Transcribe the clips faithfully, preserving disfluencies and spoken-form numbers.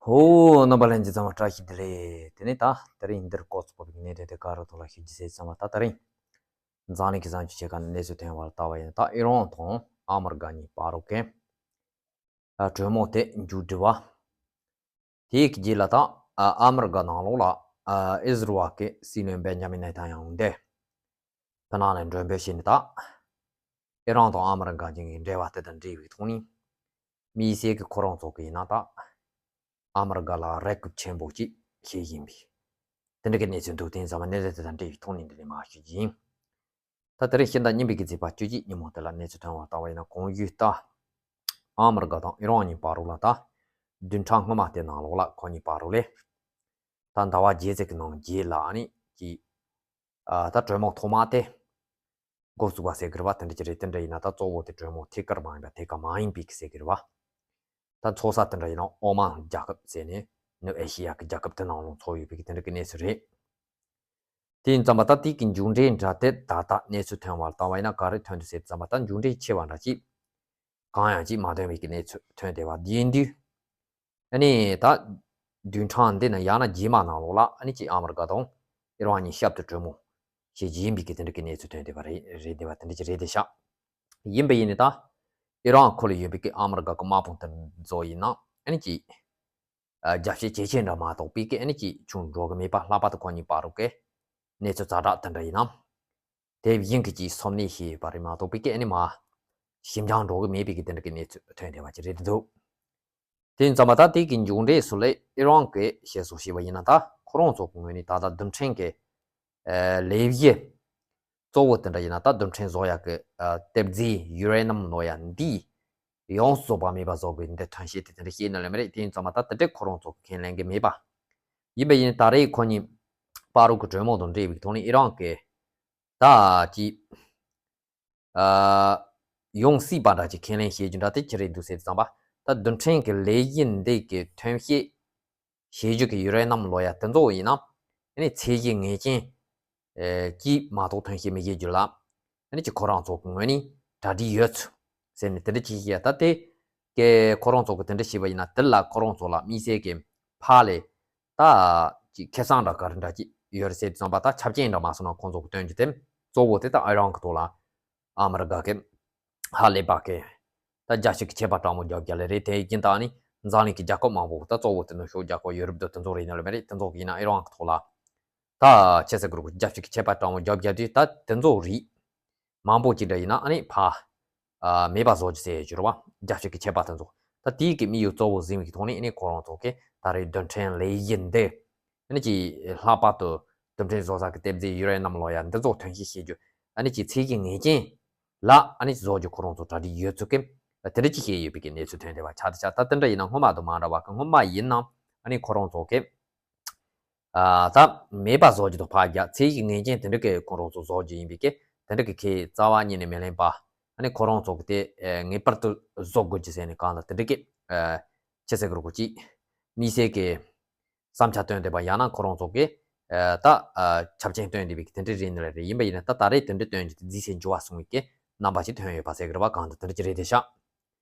ཧོ། རྣམ་པ་ལྷན་རྒྱས་ཚང་མ་བཀྲ་ཤིས་བདེ་ལེགས། དེ་ནས་ད་དེ་རིང་འདིར་སྐོར་ཚོགས་པའི་གནས་དེ་དེ་ག་རུ་ཐོག་ལ་ཞུ་རྒྱུ་ཟེར་ཙམ་པ། ད་དེ་རིང་འཛམ་གླིང་གི་བཟང་སྤྱོད་ཆེ་ཁག་ནས་གནས་ཚུལ་ཐོན་པར་ལྟ་བ་ཡིན་ན། ད་ཨི་རན་དང་ཨ་མི་རི་ཀ་གཉིས་བར་དུ་གི་ཨ་གྲོས་མོལ་དེ་མཇུག་སྒྲིལ་བ། དེའི་རྗེས་ལ་ད་ཨ་ཨ་མི་རི་ཀ་ནང་ལོགས་ལ་ཨ་ཨིས་རལ་གྱི་སྲིད་བློན་བེན་ཇ་མིན་ནེ་ཐན་ཡཱ་ཧུ་དེ་ཕི་ནང་ལ་མགྲོན་འབོད་བྱས་ནས། ད་ཨི་རན་དང་ཨ་མི་རི་ཀ་གཉིས་ཀྱི་འབྲེལ་བ་དེ་དང་འབྲེལ་བའི་ཐོག་ནས། དམིགས་བསལ་གྱི་ཁོ་རང་ཚོ་གི་ཡིན་ན་ད་ཨ་མི་རི་ཀ་ལ་རེ་སྐུལ་ཆེན་པོ་ཅིག་བྱེད་བཞིན་པའི་དེ་འདྲ་གི་གནས་ཚུལ་འདུག་དེ་ཡིན་ཙང་མ་གནས་ཚུལ་དེ་དང་འབྲེལ་བའི་ཐོག་ནས་འདི་ནས་མར་ཞུ་རྒྱུ་ཡིན། ད་དེ་རིང་ཕྱི་ཟླ་གཉིས་པའི་གི་ཚེས་པ་བཅུ་གཅིག་ཉིན་མོ་དེ་ལ་གནས་ཚུལ་ཐོན་པར་ལྟ་བ་ཡིན་ན། གོང་ཞུས་ལྟར་ཨ་མི་རི་ཀ་དང་ཨི་རན་གཉིས་བར་དུ་ལ་ད་བདུན་ཕྲག་སྔོན་མ་དེ་ནང་ལོགས་ལ་ཁོ་གཉིས་བར་དུ་ལས་ད་ཟླ་བ་བརྒྱད་ཙམ་གྱི་ནང་རྗེས་ལ་ཨ་ནི་ཀྱི་ཨ་ད་གྲོས་མོལ་ཐོག་མ་དེ་འགོ་བཙུགས་པ་ཟེར་གི་རེད་བ། དེ་འདྲ་ཅིག་རེད། དེ་འདྲ་ཡིན་ན་ད་གཙོ་བོ་དེ་གྲོས་མོལ་ཐད་ཀར་མ་ཡིན་པ་ཐད་ཀར་མ་ཡིན་པའི་གི་ཟེར་གི་རེད་བ། ད་ཚོགས་ས་དེ་འདྲ་ཡིན་ན་ཨོ་མན་རྒྱལ་ཁབ་ཟེར་ནས་ནུབ་ཨེ་ཤི་ཡ་གི་རྒྱལ་ཁབ་དེ་ནང་ལ་ཚོགས་ཡོད་པའི་གི་དེ་འདྲ་གི་གནས་ཚུལ་རེད། དེ་ཡིན་ཙམ་པ་ད་དེ་གི་མཇུག་འབྲས་འདྲ་དེ་ད་ལྟ་གནས་ཚུལ་ཐོན་པར་ལྟ་བ་ཡིན་ན་ག་རེ་ཐོན་འདུག་ཟེར་ཙམ་པ། ད་མཇུག་འབྲས་ཆེ་བ་འདྲ་ཅིག་གང་ཡང་ཅིག་མ་ཐོན་པའི་གི་གནས་ཚུལ་ཐོན་བསྡད་པ་དེ་ཡིན་དུས། ཨ་ནི་ད་བདུན་ཕྲག་འདི་ནས་ཡང་ན་རྗེས་མ་ནང་ལོགས་ལ་ཨ་ནི་ཅིག་ཨ་མི་རི་ཀ་དང་ཨི་རན་གཉིས་ཞབས་ཏོག་གྲོས་མོལ་བྱེད་རྒྱུ་ཡིན་པའི་གི་དེ་འདྲ་གི་གནས་ཚུལ་ཐོན་བསྡད་པ་རེད། རེད་བསྡད་པ་དེ་འདྲ་ཅིག་རེད་བསྡད་ཤག་ཡིན་པ་ཡིན་ནའི་ད་ཨི་རན་ཁུལ་ལ་ཡོད་པའི་གི་ཨ་མི་རི་ཀ་གི་དམག་དཔུང་དེ་ཚོ་ཡིན་ན་ཨ་ནི་ཅིག་ཨ་རྒྱབ་བཤད་ཇེ་ཆེ་འདྲ་མ་གཏོགས་པའི་གི་ཨ་ནི་ཅིག་བྱུང་འགྲོ་གི་མེད་པ། ལྷག་པར་དུ་ཁོ་གཉིས་བར་དུ་གི་གནས་ཚུལ་ཛ་དྲག་དེ་འདྲ་ཡིན་ན་དེ་བཞིན་གི་ཅིག་སོམ་ཉི་ཞིག་ཡོད་པ་རེད་མ་གཏོགས་པའི་གི་ཨ་ནི་མ་ཞིབ་འཇམ་འགྲོ་གི་མེད་པའི་གི་དེ་འདྲ་གི་གནས་ཚུལ་ཐོན་བསྡད་པ་ཅིག་རེད་འདུག་དེ་ཡིན་ཙམ་པ་ད་དེ་གི་མཇུག་འབྲས་སུ་ལས་ཨི་རན་གྱི་བཤད་སྲོལ་ཞེས་པ་ཡིན་ན། ད་ཁོ་རང་ཚོ་གི་ངོས་ནས་ད་ལྟ་རྡུལ་ཕྲན་གྱི་ཨ་ལས་གཞི་གཙོ་བོ་དེ་འདྲ་ཡིན་ན། ད་རྡུལ་ཕྲན་བཟོ་ཡག་གི་ཨ་གཏེར་རྫས་ཡུ་རེ་ནམ་ལབ་ཡག་འདི་ཡོངས་སུ་རྫོགས་པ་མེད་པ་བཟོ་དགོས་འདི་ཐོན་སྐྱེད་དེ་དེ་འདྲ་བཤད་ནི་ལ་མ་རེད། དེ་ཡིན་ཙམ་པ་ད་དེ་འདྲ་ཁོ་རང་ཚོ་གི་ཁས་ལེན་གི་མེད་པ། ཡིན་པ་ཡིན་ད་རེས་ཁོ་གཉིས་བར་དུ་གི་གྲོས་མོལ་དང་འབྲེལ་བའི་ཐོག་ནས་ཨི་རན་གྱི་ད་ཅིག་ཨ་ཡོང་སྲིད་པ་འདྲ་ཅིག་ཁས་ལེན་བྱེད་རྒྱུ་འདྲ་དེ་ཅི་རེད་འདུག་ཟེར་དུས་ཙམ་པ། ད་རྡུལ་ཕྲན་གྱི་ལས་གཞི་འདི་གི་ཐོན་སྐྱེད་བྱེད་རྒྱུ་གི་ཡུ་རེ་ནམ་ལབ་ཡག་དེ་ཚོ་ཡིན་ན་ཨ་ནི་ཚད་གཞི་ངེས་ཅན་ཨེ་གཅིག་མ་གཏོགས་ཐོན་སྐྱེད་མི་བྱེད་རྒྱུ་ལ་ཨ་ནི་ཅིག་ཁོ་རང་ཚོ་གི་ངོས་ནས་གྲ་སྒྲིག་ཡོད་ཚུལ་ཟེར་ནས་དེ་འདྲ་ཅིག་བཤད་ཡ། ད་དེ་གི་ཁོ་རང་ཚོ་གི་དེ་འདྲ་བྱས་པ་ཡིན་ན་དེ་ལ་ཁོ་རང་ཚོ་ལ་དམིགས་བསལ་གྱི་ཕར་ལས་ད་ཅིག་ཁེ་བཟང་འདྲ་ག་རེ་འདྲ་ཅིག་ཡོད་རེད་ཟེར་དུས་ཙམ་པ། ད་ཆབ་ཆེན་འདྲ་མ་སོང་ན་ཁོང་ཚོ་གི་སྟོན་རྒྱུ་དེ་གཙོ་བོ་དེ་ད་ཨི་རན་གྱི་ཐོག་ལ་ཨ་མི་རི་ཀ་གི་ཧ་ལས་པ་གི་ད་རྒྱལ་སྤྱི་གི་ཆད་པ་དྲང་མོ་རྒྱབ་རྒྱག་ལེ་རེད། དེ་ཡིན་ད་ནི་འཛམ་གླིང་གི་རྒྱལ་ཁབ་མང་པོ་ད་གཙོ་བོ་དེ་ནུབ་ཕྱོགས་རྒྱལ་ཁབ་ཡོ་རོབ་དང་དེ་ཚོ་རེད་ནི་ལ་མ་རེད། དེ་ཚོ་གི་ཡིན་ན་ཨི་རན་གྱི་ཐོག་ལ་ད་ཆེ་ས་གི་རུ་རྒྱལ་སྤྱི་གི་ཆད་པ་དྲང་མོ་རྒྱབ་རྒྱག་དུས་ད་དེ་ཚོ་རེད། མང་པོ་ཅིག་འདྲ་ཡིན་ན་ཨ་ནི་ཕར་ཨ་མེད་པ་བཟོ་རྒྱུ་ཟེར་ཡོད་རེད་བ། རྒྱལ་སྤྱི་གི་ཆད་པ་དེ་ཚོ། ད་དེའི་གི་དམིགས་ཡུལ་གཙོ་བོ་འཛིན་པའི་ཐོག་ནས་ཨ་ནི་ཁོ་རང་ཚོ་གི་ད་རེས་རྡུལ་ཕྲན་ལས་གཞི་འདི་ཨ་ནི་ཅིག་ལྷག་པར་དུ་རྡུལ་ཕྲན་བཟོ་ས་གི་གཏེར་རྫས་ཡུ་རེ་ནམ་ལབ་ཡག་འདི་ཚོ་ཐོན་སྐྱེད་བྱེད་རྒྱུ་ཨ་ནི་ཅིག་ཚད་གཞི་ངེས་ཅན་ལ་ཨ་ནི་བཟོ་རྒྱུ་ཁོ་རང་ཚོ་གྲ་སྒྲིག་ཡོད་ཚུལ་གི་དེ་འདྲ་ཅིག་བཤད་ཡོད་པའི་གི་གནས་ཚུལ་ཐོན་བསྡད་པ་ཆགས་བསྡད་ཤག་ད་དེ་འདྲ་ཡིན་ན་སྔོན་མ་དང་མ་འདྲ་བ་གི་སྔོན་མ་ཡིན་ན་ཨ་ནི་ཁོ་རང་ཚོ་གི་ཨ་ད་མེད་པ་བཟོ་རྒྱུ་དང་ཕར་རྒྱག་ཚད་གཞི་ངེས་ཅན་དེ་འདྲ་གི་ཁོ་རང་ཚོ་བཟོ་རྒྱུ་ཡིན་པའི་གི་དེ་འདྲ་གི་ཁས་རྩ་བ་ཉིད་ནས་མི་ལེན་པ། ཨ་ནི་ཁོ་རང་ཚོ་གི་དེ་ཨེ་ངེས་པར་དུ་བཟོ་དགོས་རྒྱུ་ཟེར་ནས་གང་ལ་དེ་འདྲ་གི་ཨེ་ཆེ་ས་གི་རུ་གོ་ཅིག་དམིགས་བསལ་གི་བསམ་འཆར་བཏོན་བསྡད་པ། ཡང་ན་ཁོ་རང་ཚོ་གི་ཨེ་ད་ཨེ་ཆབ་ཆེན་བཏོན་བསྡད་པའི་གི་དེ་འདྲ་རེད་ནི་ལ་རེད། ཡིན་པ་ཡིན་ན་ད་ད་རེས་དེ་འདྲ་བཏོན་རྒྱུ་དེ་རྫིས་སེ་འགྱུར་བ་སོང་བའི་གི་རྣམ་པ་ཞིག་ཐོན་ཡོད་པ་ཟེར་གི་རེད་བ། གང་ལྟར་དེ་འདྲ་ཅིག་རེད་བསྡད་ཤག་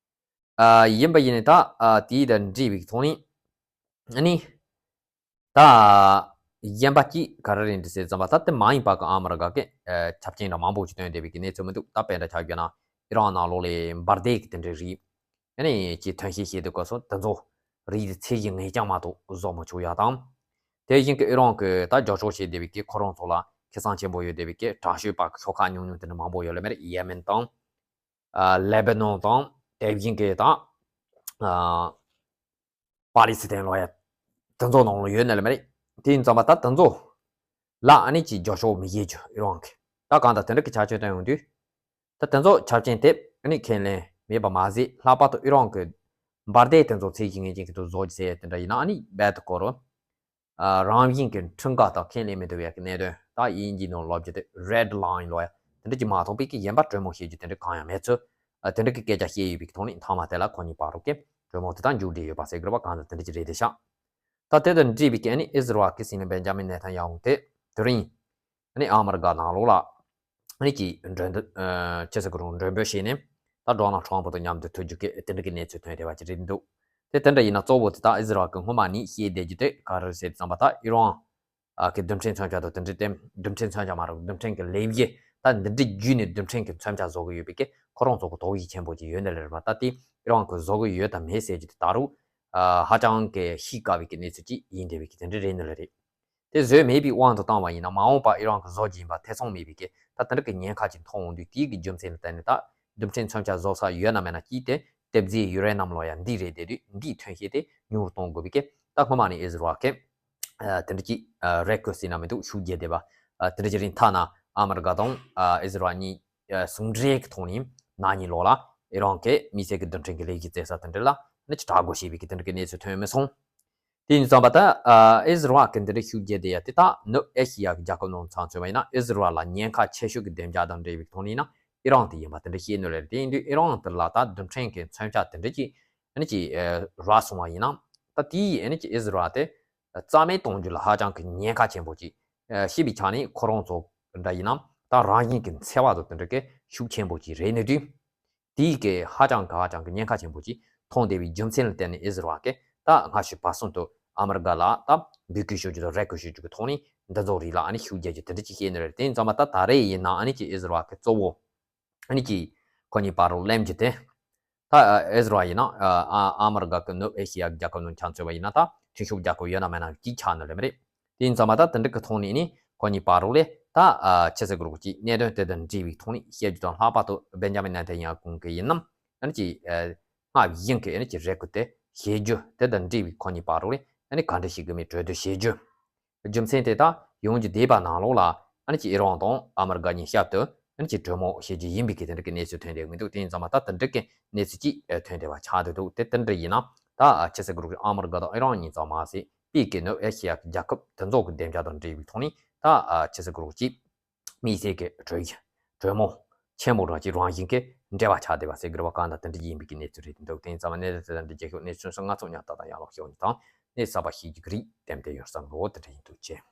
ཨ་ཡིན་པ་ཡིན་ནའི་ད་ཨ་དེའི་དང་འབྲེལ་བའི་ཐོག་ནས་ཨ་ནི་ད་གཞན་པ་གཅིག་ག་རེ་རེད་འདྲི་ཟེར་ཙམ་པ། ད་དེ་མ་ཡིན་པ་གི་ཨ་མི་རི་ཀ་གི་ཨ་ཆབ་ཆེན་འདྲ་མང་པོ་ཞིག་བཏོན་བསྡད་པའི་གི་གནས་ཚུལ་མི་འདུག་ད་དཔེ་འདྲ་ཆ་བཞག་ན་ཨི་རན་ནང་ལོགས་ལ་འབར་མདེལ་གི་དེ་འདྲའི་རིགས་ཨ་ནི་ཅིག་ཐོན་སྐྱེད་བྱེད་དུས་སྐབས་སུ་དེ་ཚོ་རིགས་དེ་ཚད་གཞི་ངེས་ཅན་མ་གཏོགས་བཟོ་མི་ཆོག་ཡ་དང་། དེ་བཞིན་གི་ཨི་རན་གི་ད་རྒྱབ་སྐྱོར་བྱེད་བསྡད་པའི་གི་ཁོ་རང་ཚོ་ལ་ཁེ་བཟང་ཆེན་པོ་ཡོད་བསྡད་པའི་གི་དྲག་ཤོས་པ་གི་ཤོག་ཁག་ཉུང་ཉུང་དེ་འདྲ་མང་པོ་ཡོད་ལ་མེད། ཡེ་མེན་དང་། ཨ་ལེ་བྷ་ནོན་དང་དེ་བཞིན་གྱི་དང་། ཨ་པ་ལི་སི་ཐན་ལབ་ཡ། དེ་ཚོ་ནང་ལ་ཡོད་ནི་ལ་མ་རེད། དེ་ཡིན་ཙང་མ་ད་དེ་ཚོ་ལ་ཨ་ནི་ཅིག་རྒྱབ་སྐྱོར་མི་བྱེད་རྒྱུ་ཨི་རན་གྱི་ད་གང་ལྟར་དེ་འདྲ་གི་ཆ་ཆོད་བཏོན་ཡོང་དུས། ད་དེ་ཚོ་ཆབ་ཆེན་དེ་ཨ་ནི་ཁས་ལེན་མེད་པ་མ་ཟད། ལྷག་པར་དུ་ཨི་རན་གྱི་འབར་མདེལ་དེ་ཚོ་ཚད་གཞི་ངེས་ཅན་གྱི་དུ་བཟོ་རྒྱུ་ཟེར་ཡ་དེ་འདྲ་ཡིན་ན་ཨ་ནི་རྦད་དེ་ཁོ་རང་། ཨ་རང་བཞིན་གྱི་ཁྲིམས་འགལ་དང་ཁས་ལེན་མི་ཐུབ་པའི་གནད་དོན། ད་དབྱིན་ཇིའི་ནང་ལབ་རྒྱུ་དེ་རེཌ་ལའིན་ལབ་ཡ། དེ་འདྲ་ཅིག་མ་མཐོང་པའི་གི་གཞན་པ་གྲོས་མོལ་བྱེད་རྒྱུ་དེ་འདྲ་གང་ཡང་མེད་ཚུལ། ཨ་དེ་འདྲ་གི་སྐད་ཆ་བཤད་ཡོད་པའི་གི་ཐོག་ནས་མཐའ་མ་དེ་ལ་ཁོ་གཉིས་བར་དུ་གི་གྲོས་མོལ་དེ་དག་མཇུག་སྒྲིལ་ཡོད་པ་ཟེར་དགོས་པ་གང་ལྟར་དེ་འདྲ་ཅིག་རེད་བསྡད་ཤག་ད་དེ་དང་འབྲེལ་བའི་གི་ཨ་ནི་ཨིས་རལ་གི་སྲིད་བློན་བེན་ཇ་མིན་ནེ་ཐན་ཡ་ཧུ་དེ་དེ་རིང་ཨ་ནི་ཨ་མི་རི་ཀ་ནང་ལོགས་ལ་ཨ་ནི་ཅིག་མགྲོན་བསྡུ་ཨ་ཅི་ཟེར་དགོས་རུང་མགྲོན་འབོད་བྱས་ནས་ད་ཌོ་ནལ་ཊམ་ཕུ་དང་མཉམ་དུ་ཐུག་རྒྱུ་གི་དེ་འདྲ་གི་གནས་ཚུལ་ཐོན་བསྡད་པ་ཅིག་རེད་འདུག་དེ་དེ་འདྲ་ཡིན་ན་གཙོ་བོ་དེ་དག་ཨི་ཟི་རལ་གྱི་སྔོན་མ་ནས་བཤད་བསྡད་རྒྱུ་དེ་ག་རེ་ཟེར་བསམ་པ་དག་ཨི་རན་གྱི་རྡུལ་ཕྲན་མཚོན་ཆ་དང་དེ་འདྲའི་དེ་རྡུལ་ཕྲན་མཚོན་ཆ་མ་རེད། རྡུལ་ཕྲན་གྱི་ལས་གཞི་ད་འདི་འདྲའི་བརྒྱུད་ནས་རྡུལ་ཕྲན་གྱི་མཚོན་ཆ་བཟོ་གི་ཡོད་པའི་གི་ཁོ་རང་ཚོ་གི་དོགས་གཞི་ཆེན་པོ་ཅིག་ཡོད་ནི་ལ་རེད་པ། ད་དེ་ཨི་རན་གྱི་བཟོ་གི་ཡོད་དམ་མེད་ཟེར་རྒྱུ་དེ་ད་རུང་ཧ་ཅང་གི་ཤེས་དཀའ་བའི་གི་གནས་ཚུལ་ཅིག་ཡིན་བསྡད་པའི་གི་དེ་འདྲ་རེད་ནི་ལ་རེད། དེ་བཟོས་མེད་པའི་དབང་དུ་བཏང་བ་ཡིན་ན་མ་འོངས་པ་ཨི་རན་གྱིས་བཟོ་རྒྱུ་ཡིན་པ་ཐེ་ཚོམ་མེད་པའི་གི་ད་དེ་འདྲ་གི་ཉེན་ཁ་ཅིག་མཐོང་འོང་དུས། དེའི་གི་རྒྱུ་མཚན་ལ་བརྟེན་ནས་ད་རྡུལ་ཕྲན་མཚོན་ཆ་བཟོ་ས་ཡོད་ན་མེད་ན་ཅིག་དེ་ཏེབ་ཛི་ཡུ་རེ་ནམ་ལོ་ཡ་འདི་རེད་དེ་དུས་འདིའི་ཐོན་སྐྱེད་དེ་ཉུང་རུ་གཏོང་དགོས་པའི་གི་ད་སྔོན་མ་ནས་ཨི་ཟི་རལ་གྱིས་དེ་འདྲ་ཅིག་རེ་སྐུལ་ཟེར་ན་མི་འདུག་ཤུགས་རྒྱག་བསྡད་པ། དེ་འདྲ་ཅིག་རིང་ཐ་ན་ཨ་མི་རི་ཀ་དང་ཨི་ཟི་རལ་གཉིས་ཟུང་འབྲེལ་གྱི་ཐོག་ནས་ན་ནིང་ལོ་ལ་ཨི་རན་གྱིས་དམིགས་བསལ་གྱི་རྡུལ་ཕྲན་གྱི་ལས་གཞི་བཙལ་ས་དེ་འདྲ་ལ་ནི་ཅིག་དྲག་རྒོལ་བྱས་པའི་གི་དེ་འདྲ་གི་གནས་ཚུལ་ཐོན་མི་སོང་། དེ་ཡིན་ཙང་པ་ད་ཨི་ཟི་རལ་གྱི་འདི་འདྲའི་ཤུགས་རྒྱག་བསྡད་ཡ་དེ་ད་ནུབ་ཨེ་ཤི་ཡ་གི་རྒྱལ་ཁབ་ནང་ཚང་མཚོན་པ་ཡིན་ན་ཨི་ཟི་རལ་ལ་ཉེན་ཁ་ཆེ་ཤོས་ཀྱི་བདེ་འཇགས་དང་འབྲེལ་བའི་ཐོག་ནས་ཡིན་ན་ཨི་རན་དེ་ཡིན་པ་དེ་འདྲ་བཤད་ནི་རེད། དེ་ཡིན་དུས་ཨི་རན་དེ་ལ་ད་རྡུལ་ཕྲན་གྱི་མཚོན་ཆ་དེ་འདྲ་ཅིག་ཨ་ནི་ཅིག་རག་སོང་བ་ཡིན་ན་ད་དེ་ཡིས་ཨ་ནི་ཅིག་ཨི་ཟི་རལ་དེ་རྩ་མེད་གཏོང་རྒྱུ་ལ་ཧ་ཅང་གི་ཉེན་ཁ་ཆེན་པོ་ཅིག་ཤེས་པའི་ཆ་ནས་ཁོ་རང་ཚོ་འདྲ་ཡིན་ན་ད་རང་བཞིན་གྱི་འཚེ་བ་དང་དེ་འདྲ་གི་ཤུགས་ཆེན་པོ་ཅིག་རེད་ནི་དུས། དེའི་གི་ཧ་ཅང་གི་ཧ་ཅང་གི་ཉེན་ཁ་ཆེན་པོ་ཅིག་མཐོང་བསྡད་པའི་རྒྱུ་མཚན་ལ་བརྟེན་ནས་ཨི་ཟི་རལ་གྱིས་ད་སྔ་ཕྱི་བར་གསུམ་དུ་ཨ་མི་རི་ཀ་ལ་ད་འབོད་སྐུལ་ཞུ་རྒྱུ་དང་རེ་སྐུལ་ཞུ་རྒྱུ་གི་ཐོག་ནས་འདི་ཚོ་རིགས་ལ་ཨ་ནི་ཤུགས་རྒྱག་རྒྱུ་དེ་འདྲ་ཅིག་བཤད་ནི་རེད། དེ་ཡིན་ཙང་མ་ད་ད་རེས་ཡིན་ན་ཨ་ནི་ཅིག་ཨི་ཟི་རལ་གྱི་གཙོ་བོ་ཨ་ནི་ཅིག་ཁོ་གཉིས་བར་རུ་གླེང་རྒྱུ་དེ་ད་ཨི་ཟི་རལ་ཡིན་ན་ཨ་ཨ་མི་རི་ཀ་གི་ནུབ་ཨེ་ཤི་ཡ་རྒྱལ་ཁབ་ནང་ཆ་མཚོན་པ་ཡིན་ན་ད་མཐུན་ཕྱོགས་རྒྱལ་ཁབ་ཡོད་ན་མེད་ན་གཅིག་ཆགས་ནི་ལེ་མ་རེད། དེ་ཡིན་ཙང་མ་ད་དེ་འདྲ་གི་ཐོག་ནས་ནི་ཁོ་གཉིས་བར་རུ་ལས་ད་ཨ་ཆི་ཟེར་དགོས་རེད་ཅིག་གནད་དོན་དེ་དང་འབྲེལ་བའི་ཐོག་ནས་བཤད་རྒྱུ་དང་ལྷག་པར་དུ་བེན་ཇ་མིན་ནེ་ཐན་ཡ་ཧུ་གི་ཡིན་ནམ་ཨ་ནི་ཅིག་ཨ་སྔར་བཞིན་གྱི་ཨ་ནི་ཅིག་རེ་སྐུལ་དེ་བྱེད་རྒྱུ་དེ་དང་འབྲེལ་བའི་ཁོ་གཉིས་བར་རུ་ལས་ཨ་ནི་ག་འདྲ་ཞིག་གི་མི་གྲོས་བསྡུར་བྱེད་རྒྱུ། རྒྱུ་མཚན་དེ་དག་ཡོང་རྒྱུ་བསྡད་པ་ནང་ལོགས་ལ་ཨ་ནི་ཅིག་ཨི་རན་དང་ཨ་མི་རི་ཀ་གཉིས་ཞབས་ཏུ་ཨ་ནི་ཅིག་གྲོས་མོལ་བྱེད་རྒྱུ་ཡིན་པའི་གི་དེ་འདྲ་གི་གནས་ཚུལ་ཐོན་བསྡད་མི་འདུག་དེ་ཡིན་ཙང་མ་ད་དེ་འདྲ་གི་གནས་ཚུལ་ཅིག་ཐོན་བསྡད་པ་ཆགས་བསྡད་འདུག་དེ་དེ་འདྲ་ཡིན་ན་ད་ཆི་ཟེར་དགོས་རེད། ཨ་མི་རི་ཀ་དང་ཨི་རན་གཉིས་ཙམ་མ་ཟད་པའི་གི་ནུབ་ཨེ་ཤི་ཡ་གི་རྒྱལ་ཁབ་དེ་ཚོ་གི་བདེ་འཇགས་དང་འབྲེལ་བའི་ཐོག་ནས་ད་ཆི་ཟེར་དགོས་རེད་ཅིག་དམིགས་བསལ་གྱི་གྲོས་གཞི་གྲོས་མོལ་ཆེན་པོ་རང་གཅིག་རང་བཞིན་གྱི་འབྲེལ་བ་ཆགས་བསྡད་པ་ཟེར་དགོས་རེད་པ། གང་ལྟར་དེ་འདྲ་ཡིན་པའི་གི་གནས་ཚུལ་རེད་འདུག་དེ་ཡིན་ཙང་མ་གནས་ཚུལ་དེ་འདྲ་རྒྱལ་ཤོག་གནས་ཚུལ་སོགས་ང་ཚོ་ཉར་ཐག་དང་ཡང་ལོག་ཤོག་ནི་དང་གནས་གསར་པ་ཤེས་རྒྱུ་གི་རིགས་ཏན་ཏན་ཡོད་བསམ་གི་འོ་དེ་འདྲ་ཡིན་འདུག་ཅེས།